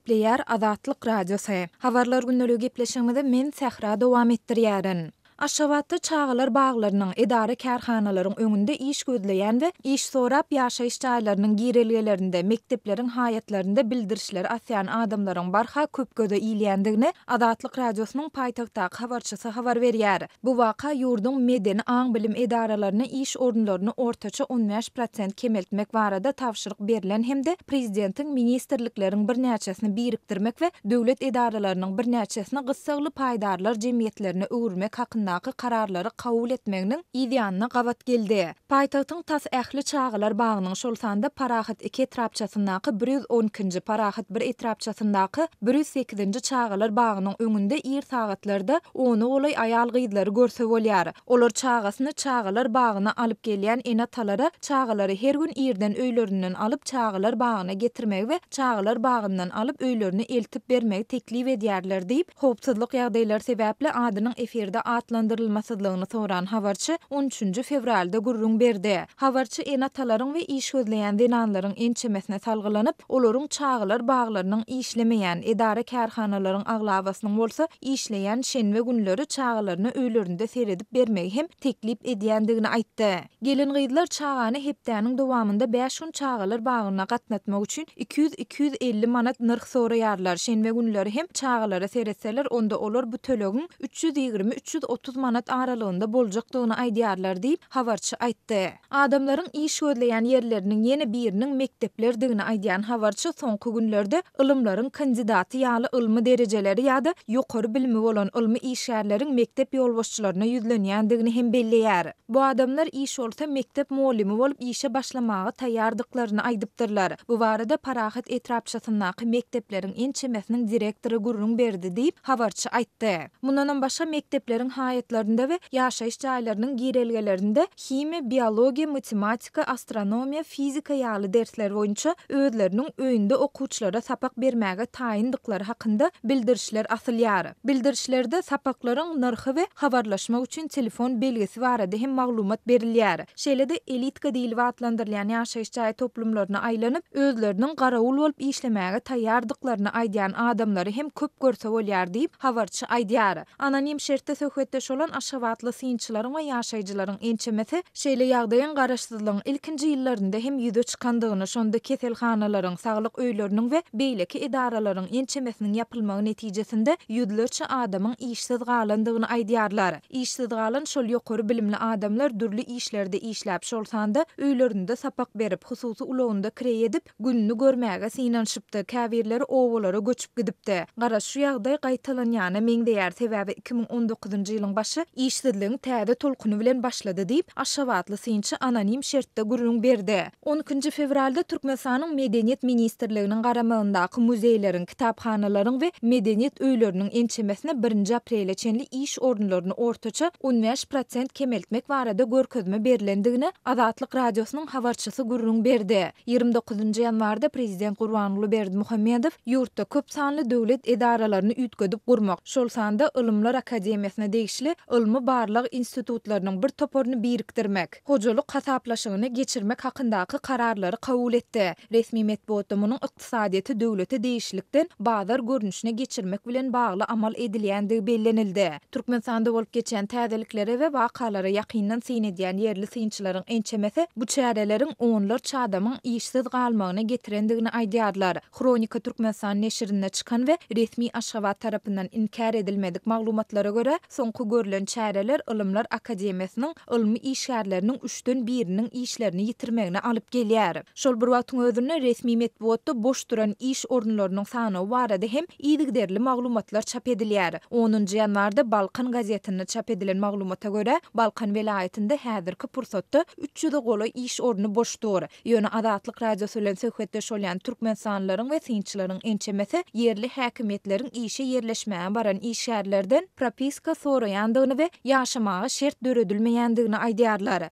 Gepleýär Azatlyk Radiosy. Habarlar gündeligi gepleşigimizi men Sähra dowam etdirýärin. Aşgabatda çagalar baglarynyň, edara-kärhanalaryň öňünde iş gözleýän we iş sorap ýaşaýyş jaýlarynyň girelgelerinde, mekdepleriň haýatlarynda bildirişleri asýan adamlaryň barha köp göze ilýändigini Azatlyk Radiosynyň paýtagtdaky habarçysy habar berýär. Bu waka ýurduň medeni aň-bilim edaralaryna iş orunlaryny ortaça 15 prosent kemeltmek barada tabşyryk berlen hem-de prezidentiň ministrlikleriň birnäçesini birikdirmek we döwlet edaralarynyň birnäçesini gyssagly paýdarlar jemgyýetlerine öwürmek hakyndaky kararlary kabul etmeginiň yzýanyna gabat geldi. Paýtagtyň tas ähli çagalar bagynyň, şol sanda Parahat iki etrapçasyndaky 112-nji, Parahat bir etrapçasyndaky 108-nji çagalar bagynyň öňünde ir sagatlarda ona golaý aýal-gyzlary görse bolýar. Olar çagasyny çagalar bagyna alyp gelýän ene-atalara çagalary her gün irden öýlerinden alyp çagalar bagyna getirmegi we çagalar bagyndan alyp öýlerine eltip bermegi teklip edýärler diýip, howpsuzlyk ýagdaýlary sebäpli adynyň efirde atlandyrylmasyzlygyny soran habarçy on üçünji fewralda gürrüň berdi. Habarçy ene-atalaryň we iş gözleýän zenanlaryň ençemesine salgylanyp, olaryň çagalar baglarynyň işlemeýän, edara-kärhanalaryň aglabasynyň bolsa işleýän şenbe günleri çagalaryna öýlerinde seredip bermegi hem teklip edýändigini aýtdy. Gelin-gyzlar çagany hepdäniň dowamynda bäş gün çagalar bagyna gatnatmak üçin 200-250 manat nyrh soraýarlar, şenbe günleri hem çagalara seretseler, onda olar bu tölegiň 320-330 manat aralygynda boljakdygyny aýdýarlar diýip, habarçy aýtdy. Adamlaryň iş gözleýän ýerleriniň ýene biriniň mekdeplerdigini aýdýan habarçy soňky günlerde ylymlaryň kandidaty ýaly ylmy derejeleri ýa-da ýokary bilimi bolan ylmy işgärleriň mekdep ýolbaşçylaryna ýüzlenýändigini hem belleýär. Bu adamlar iş bolsa mekdep mugallymy bolup işe başlamaga taýýardyklaryny aýdypdyrlar. Bu barada Parahat etrapçasyndaky mekdepleriň ençemesiniň direktory gürrüň berdi diýip, habarçy aýtdy. Mundanam başga mekdepleriň haýatlarynda we ýaşaýyş jaýlarynyň girelgelerinde himiýa, biologiýa, matematika, astronomiýa, fizika ýaly dersler boýunça özleriniň öýünde okuwçylara sapak bermäge taýyndyklary hakynda bildirişler asylýar. Bildirişlerde sapaklaryň nyrhy we habarlaşmak üçin telefon belgisi barada hem maglumat berilýär. Şeýle-de elitka diýlip atlandyrylýan ýaşaýyş jaý toplumlaryna aýlanyp, özleriniň garawul bolup işlemäge taýýardyklaryny aýdýan adamlary hem köp görse bolýar diýip, habarçy aýdýar. Anonim şertde söhbetdeş bolan aşgabatly synçylaryň we ýaşaýjylaryň ençemesi şeýle ýagdaýyň garaşsyzlygyň ilkinji ýyllarynda hem ýüze çykandygyny, şonda keselhanalaryň, saglyk öýleriniň we beýleki edaralaryň ençemesiniň ýapylmagy netijesinde ýüzlerçe adamyň işsiz galandygyny aýdýarlar. Işsiz galan şol ýokary bilimli adamlar dürli işlerde işläp, şol sanda öýlerinde sapak berip, hususy ulagynda kireý edip, gününi görmäge synanyşypdy, käbirleri obalara göçüp gidipdi. Garaz, şu ýagdaý gaýtalanýana meňzeýär, sebäbi 2019-njy ýylyň başy işsizligiň täze tolkuny bilen başlady diýip, aşgabatly synçy anonim şertde gürrüň berdi. On ikinji fewralda Türkmenistanyň Medeniýet ministrliginiň garamagyndaky muzeýleriň, kitaphanalaryň we medeniýet öýleriniň ençemesine birinji aprele çenli iş orunlaryny ortaça 15 prosent kemeltmek barada görkezme berlendigini Azatlyk Radiosynyň habarçysy gürrüň berdi. 29-njy ýanwarda prezident Gurbanguly Berdimuhamedow ýurtda köp sanly döwlet edaralaryny üýtgedip gurmak, şol sanda Ylymlar akademiýasyna degişli ylmy-barlag institutlarynyň bir toparyny birikdirmek, hojalyk hasaplaşygyny geçirmek hakyndaky kararlary kabul etdi. Resmi metbugatda munuň ykdysadyýeti döwlete degişlilikden bazar görnüşine geçirmek bilen bagly amal edilýändigi bellenildi. Türkmenistanda bolup geçýän täzeliklere we wakalara ýakyndan syn edýän ýerli synçylaryň ençemesi bu çäreleriň onlarça adamyň işsiz galmagyna getirendigini aýdýarlar. Hronika Türkmenistan neşirinde çykan we resmi Aşgabat tarapyndan inkär edilmedik maglumatlara görä, soňky görlen çäreler Ylymlar akademiýasynyň ylmy işgärleriniň üçden biriniň işlerini ýitirmegine alyp gelýär. Şol bir wagtyň özünde resmi metbugatda boş duran iş orunlarynyň sanawy barada hem yzygiderli maglumatlar çap edilýär. Onunjy ýanwarda Balkan gazetinde çap edilen maglumata görä, Balkan welaýatynda häzirki pursatda üç ýüze golaý iş orny boş dur. Ýöne Azatlyk Radiosy bilen söhbetdeş bolýan türkmenistanlylaryň we synçylaryň ençemesi ýerli häkimiýetleriň işe ýerleşmäge baran işgärlerden propiska soraýandygyny we ýaşamaga şert döredilmeýändigini aýdýarlar.